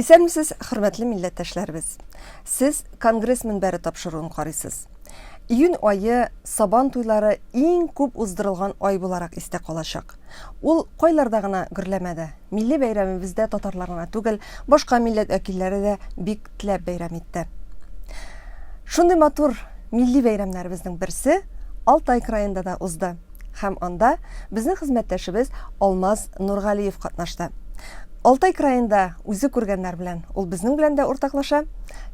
Исәнмесез, хөрмәтле милләттәшләребез. Сез Конгресс мөнбәре тапшыруын карыйсыз. Июнь ае Сабан туйлары иң күп уздырылган ай буларак истә калачак. Ул кайларда гына гөрләмәде. Милли бәйрәмебездә татарлар гына түгел, башка милләт вәкилләре дә бик теләп бәйрәм итте. Шундый матур милли бәйрәмнәребезнең берсе Алтай краенда да узды. Һәм анда безнең хезмәттәшебез Алмаз Нургалиев катнашты. Алтай краенда үзе күргәннәр белән ул безнең белән дә уртаклаша.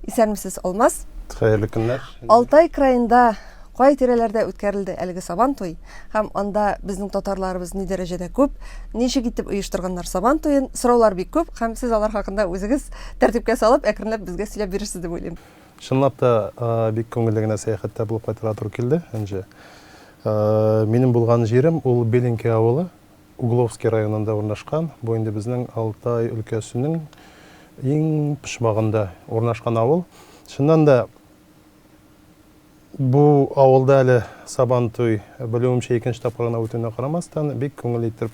Исәнмесез, Алмаз. Хәерле көннәр. Алтай краенда кай тирәләрдә үткәрелде әлеге Сабан туй һәм анда безнең татарларыбыз ни дәрәҗәдә күп, ничек итеп оештырганнар Сабан туен? Сораулар бик күп һәм сез алар хакында үзегез тәртипкә салып, әкренләп безгә сөйләп бирерсез дип уйлыйм. Чынлап та, бик күңелле генә сәяхәттә булып кайтырга туры килде, Энҗе. Минем булган җирем ул Беленький авылы, Угловский районында урнашкан. Бу инде безнең Алтай өлкәсенең иң почмагында урнашкан авыл. Чыннан да, бу авылда әле Сабантуй, белүемчә, икенче тапкыр гына үтүенә карамастан, бик күңелле итеп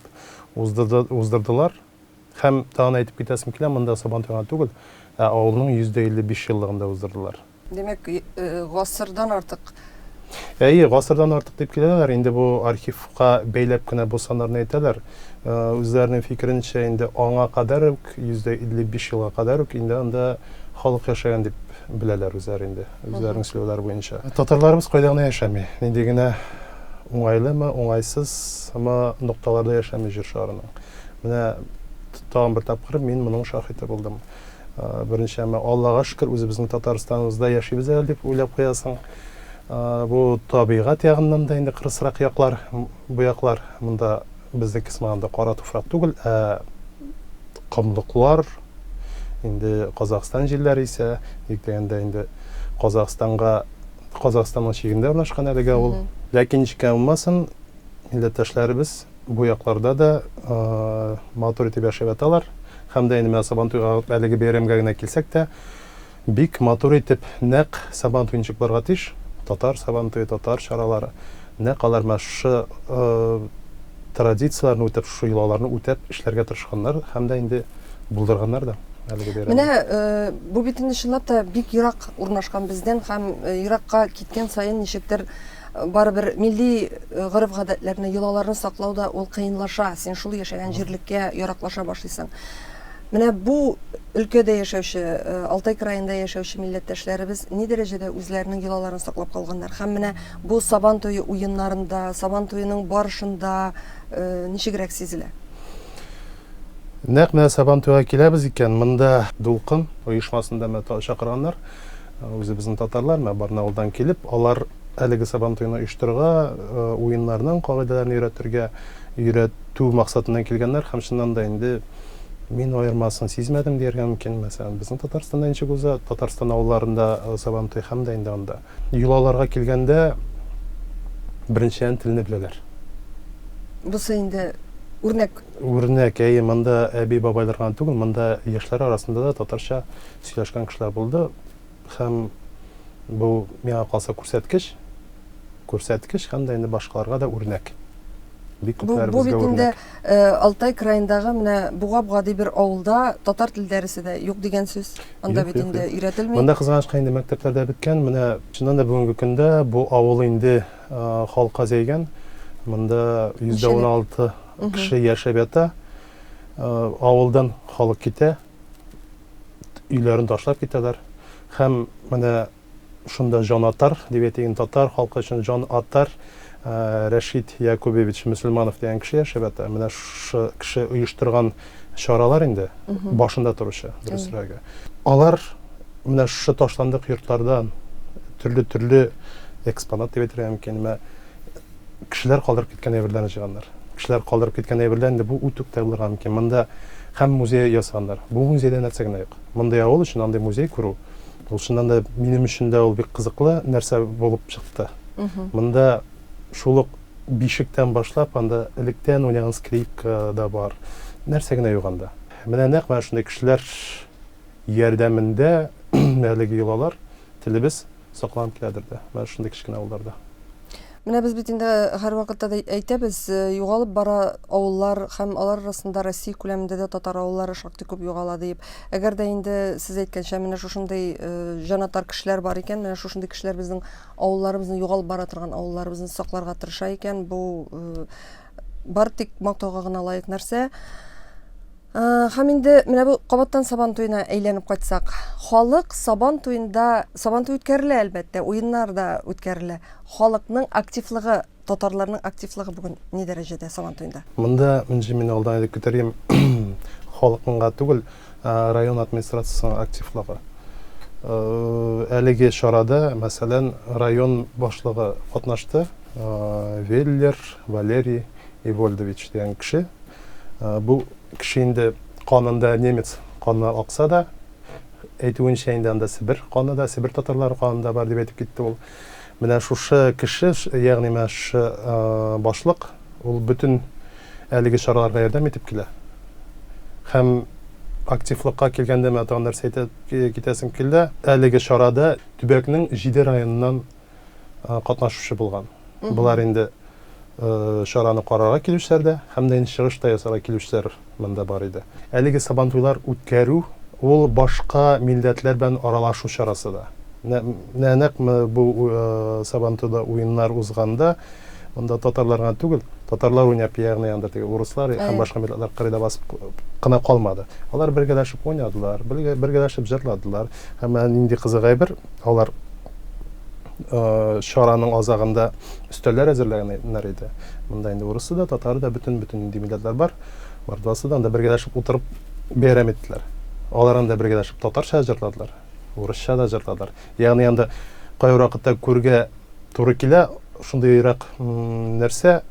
уздырдылар. Һәм тагын әйтеп китәсем килә, монда Сабантуй гына түгел, ә авылның 155 еллыгын да уздырдылар. Димәк, гасырдан артык. Әйе, гасырдан артык дип киләләр. Инде бу архивка бәйләп кенә бу саннарны әйтәләр. Үзләренең фикеренчә, инде аңа кадәр үк, 155 елга кадәр үк инде анда халык яшәгән дип беләләр үзләре инде, үзләренең сөйләүләре буенча. Татарларыбыз кайда гына яшәми, нинди генә уңайлымы, уңайсызмы нокталарда яшәми Җир шарының. Менә тагын бер тапкыр мин моның шаһиты булдым. Беренче, әмма Аллага шөкер, үзебезнең Татарстаныбызда яшибез әле дип уйлап куясың. Бу табигать ягыннан да инде кырысрак яклар, бу яклар. Монда безнеке сыман анда кара туфрак түгел, ә комлыклар, инде Казахстан җирләре исә, ник дигәндә инде Казахстанга, Казахстанның чигендә урнашкан әлеге авыл. Ләкин ничек кенә булмасын, милләттәшләребез Бу якларда да матур итеп яшәп яталар. Һәм дә инде менә Сабантуйга әлеге бәйрәмгә генә килсәк тә, бик матур итеп нәкъ Сабантуй ничек булырга тиеш, татар Сабантуе, татар чаралары, нәкъ алар менә шушы традицияләрне үтәп, шушы йолаларны үтәп эшләргә тырышканнар һәм дә инде булдырганнар да әлеге бәйрәмне. Менә бу бит инде чынлап та бик ерак урнашкан бездән һәм еракка киткән саен ничектер барыбер милли э, гореф-гадәтләрне, йолаларны саклау да ул кыенлаша. Син шул яшәгән җирлеккә яраклаша башлыйсың. Менә бу өлкәдә яшәүче, э, Алтай краенда яшәүче милләттәшләребез ни дәрәҗәдә үзләренең йолаларын саклап калганнар? Һәм менә бу Сабан туе уеннарында, Сабан туеның барышында э, ничегрәк сизелә? Нәкъ менә Сабан туйга киләбез икән, монда Дулкын оешмасында менә чакырганнар. Үзебезнең татарлар, менә Барнаулдан килеп, алар әлеге Сабантуйны оештырырга, уеннарның кагыйдәләрен өйрәтергә, өйрәтү максатыннан килгәннәр һәм чыннан да инде мин аермасын сизмәдем дияргә мөмкин. Мәсәлән, безнең Татарстанда ничек уза, Татарстан авылларында Сабантуй һәм дә инде анда. Йолаларга килгәндә, беренчедән телне беләләр. Бусы инде үрнәк. Үрнәк, әйе, монда әби-бабайлар гына түгел, монда яшьләр арасында да татарча сөйләшкән кешеләр булды. Һәм бу миңа калса күрсәткеч, күрсәткеч һәм дә инде башкаларга да үрнәк. Бик күпләр бу, бу безгә бит инде үрнәк. э, Алтай краендагы менә бу гап-гади бер авылда татар тел дәресе дә юк дигән сүз. Анда Юк, бит юк, инде юк. өйрәтелми. Монда кызганычка инде мәктәпләр дә беткән. Менә чыннан да бүгенге көндә бу авыл инде э, халык азәйгән. Монда Ничәләп? 116 кеше яшәп ята. Э, авылдан халык китә. өйләрен ташлап китәләр. Һәм менә шунда җанатар дип әйтик инде, татар халкы өчен җан атар э, Рәшит Якубевич Мөселманов дигән кеше яшәп ята. Менә шушы кеше оештырган чаралар инде, башында торучы, дөресрәге. Алар менә шушы ташландык йортлардан төрле-төрле экспонат дип әйтергә мөмкин, менә кешеләр калдырып киткән әйберләрне җыйганнар. Кешеләр калдырып киткән әйберләр инде бу үтүк тә булырга мөмкин. Монда һәм музей ясаганнар. Бу музейда нәрсә генә юк. Мондый авыл өчен андый музей күрү, ул чыннан да минем өчен дә ул бик кызыклы нәрсә булып чыкты. Монда шул ук бишектән башлап, анда электән уйнаган скрипка да бар. Нәрсә генә юк анда. Менә нәкъ менә шундый кешеләр ярдәмендә әлеге йолалар, телебез сакланып киләдер дә. Менә шундый кечкенә авылларда. Менә без бит инде һәрвакытта да әйтәбез, э, югалып бара авыллар һәм алар арасында Россия күләмендә дә татар авыллары шактый күп югала диеп. Әгәр дә инде сез әйткәнчә, менә шушындый э, җанатар кешеләр бар икән, менә шушындый кешеләр безнең авылларыбызны югалып бара торган авылларыбызны сакларга тырыша икән, бу э, бар тик мактауга гына лаек нәрсә. Һәм инде менә бу кабаттан Сабан туена әйләнеп кайтсак, халык Сабан туенда, Сабан туй үткәрелә әлбәттә, уеннар да үткәрелә. Халыкның активлыгы, татарларның активлыгы бүген ни дәрәҗәдә Сабан туенда? Монда Энҗе мин алдан әйтеп китәргә халыкның гына түгел, район администрациясенең активлыгы. Әлеге чарада, мәсәлән, район башлыгы катнашты, Веллер Валерий Ивольдович дигән кеше. Бу кеше инде канында немец каны акса да, әйтүенчә инде анда Себер каны да, Себер татарлары каны да бар дип әйтеп китте ул. Менә шушы кеше, ягъни менә шушы башлык, ул бөтен әлеге чараларга ярдәм итеп килә. Һәм активлыкка килгәндә менә тагын нәрсә әйтә китәсем килде. Әлеге чарада төбәкнең җиде районыннан катнашучы булган. Болар инде чараны карарга килүчеләр дә һәм дә инде чыгыш та ясарга килүчеләр монда бар иде. Әлеге Сабантуйлар үткәрү ул башка милләтләр белән аралашу чарасы да. Менә нәкъ бу Сабантуйда уеннар узганда монда татарлар гына түгел, татарлар уйнап, ягъни анда теге урыслар һәм башка милләтләр кырыйда басып кына калмады. Алар бергәләшеп уйнадылар, бергәләшеп җырладылар. Һәм менә нинди кызык әйбер, алар чараның азагында өстәлләр әзерләгәннәр иде. Монда инде урысы да, татары да, бөтен-бөтен нинди милләтләр бар. Мордвасы да анда бергәләшеп утырып бәйрәм иттеләр. Алар анда бергәләшеп татарча җырладылар, урысча да җырладылар. Ягъни анда кайбер вакытта күргә туры килә шундыйрак нәрсә,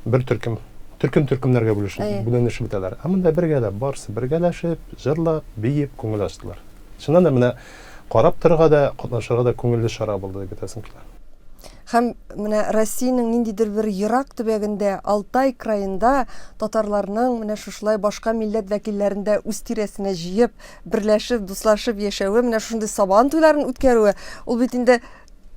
бер төркем төркем төркемнәргә бүленешеп бетәләр. Ә монда бергәләп, барысы бергәләшеп, җырлап, биеп, күңел ачтылар. Чыннан да менә карап торырга да, катнашырга да күңелле чара булды дип әйтәсем килә. Һәм менә Россиянең ниндидер бер ерак төбәгендә, Алтай краенда татарларның менә шушылай башка милләт вәкилләрен дә үз тирәсенә җыеп, берләшеп, дуслашып яшәве, менә шушындый сабан туйларын үткәрүе, ул бит инде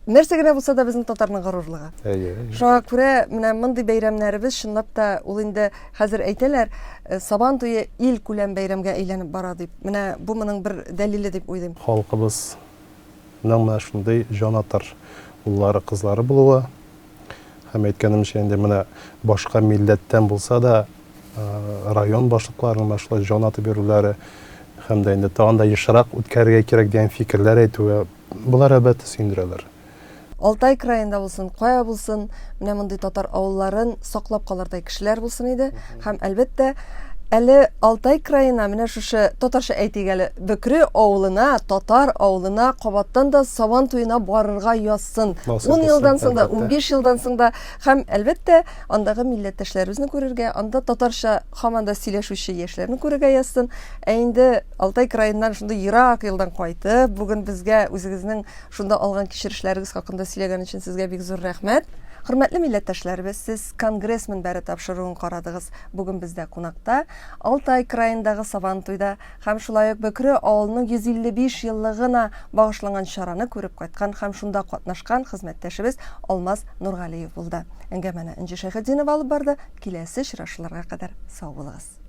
нәрсә генә булса да безнең татарның горурлыгы. Әйе. әйе. Шуңа күрә менә мондый бәйрәмнәребез чынлап та ул инде хәзер әйтәләр, э, Сабан туе ил күләм бәйрәмгә әйләнеп бара дип. Менә бу моның бер дәлиле дип уйлыйм. Халкыбызның менә шундый җанатар уллары, кызлары булуы һәм әйткәнемчә инде менә башка милләттән булса да э, район башлыкларының менә шулай җан атып йөрүләре һәм дә инде тагын да ешрак үткәрергә кирәк дигән фикерләр әйтүе Болар, әлбәттә, сөендерәләр. Алтай краенда булсын, кая булсын, менә мондый татар авылларын саклап калырдай кешеләр булсын иде. Һәм, әлбәттә, әле Алтай краена менә шушы татарча әйтик әле, Бөкре авылына, татар авылына кабаттан да Сабан туена барырга язсын. 10 елдан соң да, 15 елдан соң да һәм, әлбәттә, андагы милләттәшләребезне күрергә, анда татарча һаман да сөйләшүче яшьләрне күрергә язсын. Ә инде Алтай краеннан шундый ерак юлдан кайтып, бүген безгә үзегезнең шунда алган кичерешләрегез хакында сөйләгән өчен сезгә бик зур рәхмәт. Хөрмәтле милләттәшләребез, сез Конгресс мөнбәре тапшыруын карадыгыз. Бүген бездә кунакта Алтай краендагы Сабантуйда һәм шулай ук Бөкре авылының 155 еллыгына багышланган чараны күреп кайткан һәм шунда катнашкан хезмәттәшебез Алмаз Нургалиев булды. Әңгәмәне Энҗе Шәйхетдинова алып барды. Киләсе очрашуларга кадәр сау булыгыз.